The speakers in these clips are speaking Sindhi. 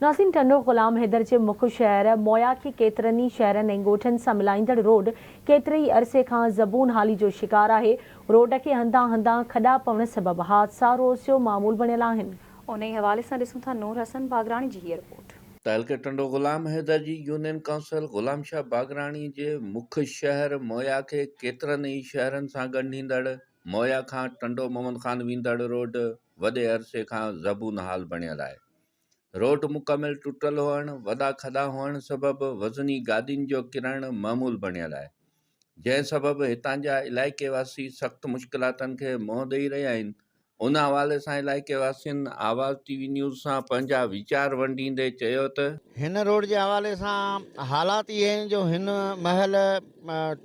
ناظرين ٽنڊو غلام حيدر جي مک شهر مويا کي ڪيترن ئي شهرن ۽ ڳوٺن سان ملائيندڙ روڊ ڪيتري ئي عرصي کان زبون حالي جو شڪار آهي، روڊ کي هنڌان هنڌان کڏا پوڻ سبب حادثا روز جو معمول بڻيل آهن. انهي حوالي سان ڏسون ٿا نور حسن باگراڻي جي هيء رپورٽ. تعلقي ٽنڊو غلام حيدر جي يونين ڪائونسل غلام شاهه باگراڻي جي مک شهر مويا کي ڪيترن ئي شهرن سان ڳنڍيندڙ مويا کان ٽنڊو محمد خان ويندڙ روڊ وڏي عرصي کان زبون حال بڻيل آهي. روڊ مڪمل ٽٽل هئڻ، وڏا کڏا هئڻ سبب وزني گاڏين جو ڪرڻ معمول بڻيل آهي، جنهن سبب هتان جا علائقي واسي سخت مشڪلاتن کي منهن ڏئي رهيا آهن. ان حوالي سان علائقي واسين آواز ٽي وي نيوز سان پنهنجا ويچار ونڊيندي چيو ته. هن روڊ جي حوالي سان حالات اهي آهن جو هن مهل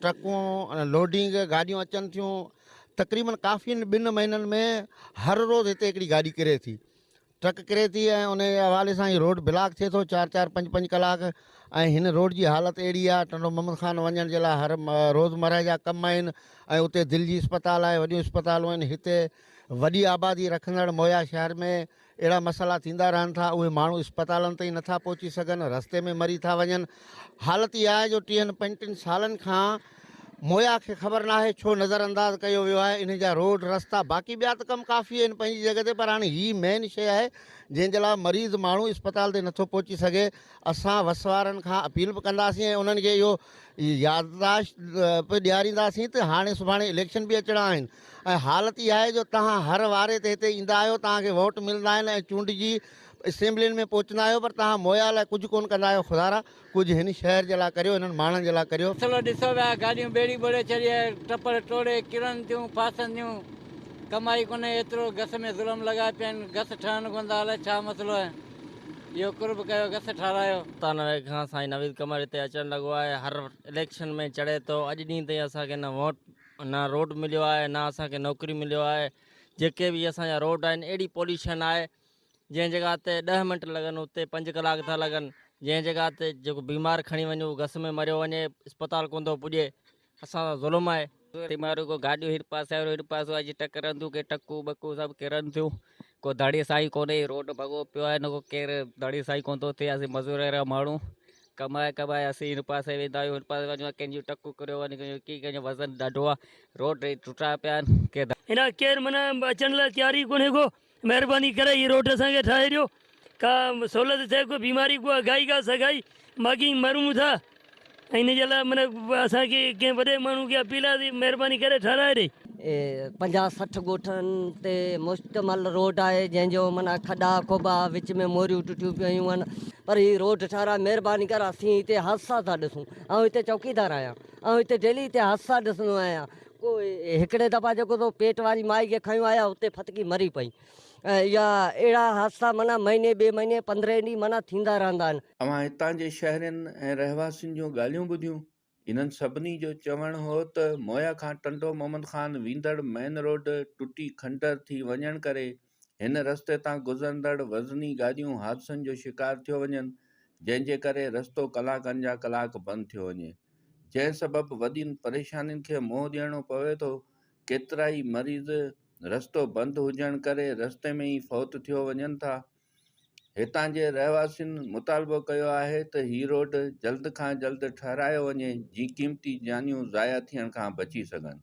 ٽرڪون لوڊنگ گاڏيون اچن ٿيون تقريبن ڪافي ٻن مهينن ۾ هر روز هتي هڪڙي گاڏي ڪري ٿي ٽرڪ ڪري ٿي ۽ ان جي حوالي سان هي روڊ بلاڪ ٿئي ٿو چار چار پنج پنج ڪلاڪ ۽ هن روڊ جي حالت اهڙي آهي ٽنڊو محمد خان وڃڻ جي لاء هر روز مرهه جا ڪم آهن ۽ اتي دل جي اسپتال آهي وڏيون اسپتالون آهن هتي وڏي آبادي رکندڙ مويا شهر ۾ اهڙا مسئلا ٿيندا رهن ٿا اهي ماڻهو اسپتالن تائين نٿا پهچي سگهن رستي ۾ مري ٿا وڃن حالت اها آهي جو ٽيهن پنجٽيهن سالن کان مويا کي خبر ناهي ڇو نظر انداز ڪيو ويو آهي انهن جا روڊ رستا باقي ٻيا ته ڪم ڪافي آهن پنهنجي جڳهه تي پر هاڻي هي مين شيء آهي جنهن جي لاء مريض ماڻهو اسپتال تي نٿو پهچي سگهي اسان وس وارن کان اپيل به ڪنداسين ۽ انهن کي اهو يادداشت به ڏيارينداسين ته هاڻي سڀاڻي اليڪشن به اچڻا آهن ۽ حالت اها آهي جو توهان هر واري تي هتي ايندا آهيو توهان کي ووٽ ملندا آهن ۽ چونڊجي اسيمبلين ۾ پهچندا آهيو پر توهان مويا لاء ڪجهه ڪونه ڪندا آهيو خدارا ڪجهه هن شهر جي لاء ڪريو، هنن ماڻهن جي لاء ڪريو. مسئلو ڏسو ويا گاڏيون ٻيڙي ٻوڙي ڇڏي آهي ٽپڙ ٽوڙي ڪرن ٿيون ڦاسن ٿيون ڪمائي ڪونهي ايترو گس ۾ ظلم لڳا پيا آهن گس ٺهن ڪونه ٿا الائي ڇا مسئلو آهي اهو قرب ڪيو گس ٺهرايو. 97 کان سائين نويد قمر هتي اچڻ لڳو آهي هر اليڪشن ۾ چڙهي ٿو اڄ ڏينهن تائين اسان کي نه ووٽ نه روڊ مليو آهي نه اسان کي نوڪري مليو آهي جيڪي به اسان جا روڊ آهن اهڙي پوليوشن آهي جنهن جڳهه تي ڏهه منٽ لڳن اتي پنج ڪلاڪ ٿا لڳن جنهن جڳهه تي جيڪو بيمار کڻي وڃون اهو گس ۾ مريو وڃي اسپتال ڪونه ٿو پڄي اسان سان ظلم آهي. تيمارو ڪو گاڏيون هن پاسي وارو هن پاسو اچي ٽڪرن ٿيون ڪي ٽڪون ٻڪون سڀ ڪرن ٿيون ڪو ڌڙي سائين ڪونهي روڊ ڀڳو پيو آهي نه ڪو ڪير ڌڙي سائين ڪونه ٿو ٿئي اسين مزور اهڙا ماڻهو ڪمائي ڪمائي اسين هن پاسي ويندا آهيون هن پاسي وڃون ڪنهن جون ٽڪون ڪريو وڃن ڪنهن جو ڪي ڪنهن جو وزن ڏاڍو آهي روڊ ٽٽا پيا آهن ڪي هن ڪير معنيٰ اچڻ لاء تيار ئي ڪونهي ڪو مهرباني ڪري هي روڊ اسان کي ٺاهي ڏيو ڪا سهولت ٿئي ڪو بيماري ڪو اگهائي ڪا سگهائي ماڳهين مرون ٿا ۽ ان جي لاء معنيٰ اسان کي ڪنهن وڏي ماڻهو کي اپيل آهي ته مهرباني ڪري ٺهرائي ڏي. 50 60 ڳوٺن تي مشتمل روڊ آهي جنهن جو معنيٰ کڏا کوٻا وچ ۾ موريون ٽٽيون پيون آهن پر هي روڊ ٺهرائي مهرباني ڪري اسين هتي حادثا ٿا ڏسون آئون هتي چوڪيدار آهيان آئون هتي ڊيلي هتي حادثا ڏسندو آهيان ڪو هڪڙي دفعا جيڪو سو پيٽ واري مائي کي کنيو آيا اتي ڦٿڪي مري پئي ۽ اها اهڙا حادثا معنيٰ مهيني ٻئي مهيني پندرهين ڏينهن معنيٰ ٿيندا رهندا آهن. اوهان هتان جي شهرين ۽ رهواسين جون ڳالهيون ٻڌيون. انهن سڀني جو چوڻ هو ته مويا کان ٽنڊو محمد خان ويندڙ مين روڊ ٽٽي کنڊر ٿي وڃڻ ڪري هن رستي تان گذرندڙ وزني گاڏيون حادثن جو شڪار ٿيو وڃن جنهن جي ڪري رستو ڪلاڪن جا ڪلاڪ بند ٿيو وڃي. جنهن سبب وڏين پريشانين کي منهن ڏيڻو پوي ٿو، ڪيترائي مريض رستو بند هجڻ ڪري رستي ۾ ئي فوت ٿيو وڃن ٿا، هتان جي رهواسين مطالبو ڪيو آهي ته هي روڊ جلد کان جلد ٺهرايو وڃي جي قيمتي جانيون ضايع ٿيڻ کان بچي سگهن.